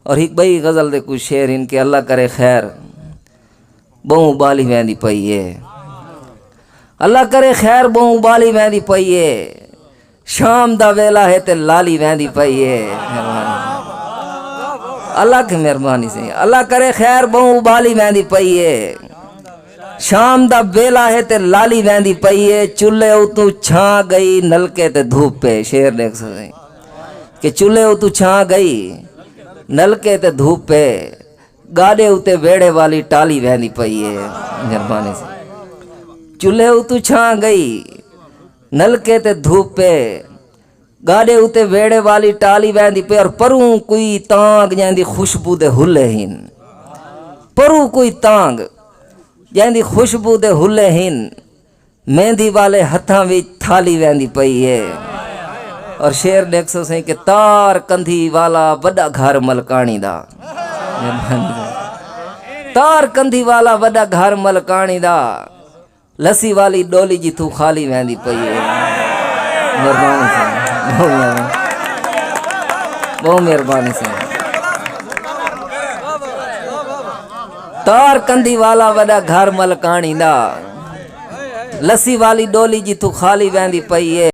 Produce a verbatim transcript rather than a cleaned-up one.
اور ہک ٻئی غزل دے کچھ شعر ہن کہ اللہ کرے خیر ٻہوں ٻالی ویندی پئی ہے۔ اللہ کرے خیر ٻہوں ٻالی ویندی پئی ہے۔ شام دا ویلا ہے تے لالی ویندی پئی ہے۔ مہربانی۔ اللہ کی مہربانی سئیں۔ اللہ کرے خیر ٻہوں ٻالی ویندی پئی ہے۔ شام دا ویلا ہے تے لالی ویندی پئی ہے۔ چولہے اتوں چھاں ڳئی، نلکے تے دھوپ ہے۔ شعر ݙیکھ سئیں کہ چولہے اتوں چھاں ڳئی، نلکے تے دھوپ ہے۔ گاݙے اتے ویڑھے والی ٹالی ویندی پئی ہے۔ مہربانی سئیں۔ چولہے اتوں چھاں ڳئی، نلکے تے دھوپ ہے۔ گاݙے اتے ویڑھے والی ٹالی ویندی پئی، اور پروں کوئی تانگ جیندی خوشبو دے حلے ہن۔ پروں کوئی تانگ جیندی خوشبو دے حلے ہن۔ مہندی والے ہتھاں وچ تھالی ویندی پئی ہے۔ اور شعر ݙیکھسو سئیں کہ تار کندھی والا وݙا گھر ملکاݨی دا۔ تار کندھی والا وݙا گھر ملکاݨی دا۔ لسی والی ݙولی جتھوں خالی ویندی پئی ہے۔ مہربانی سئیں۔ ٻہوں مہربانی۔ ٻہوں مہربانی سئیں۔ تار کندھی والا وݙا گھر ملکاݨی دا۔ لسی والی ݙولی جتھوں خالی ویندی پئی ہے۔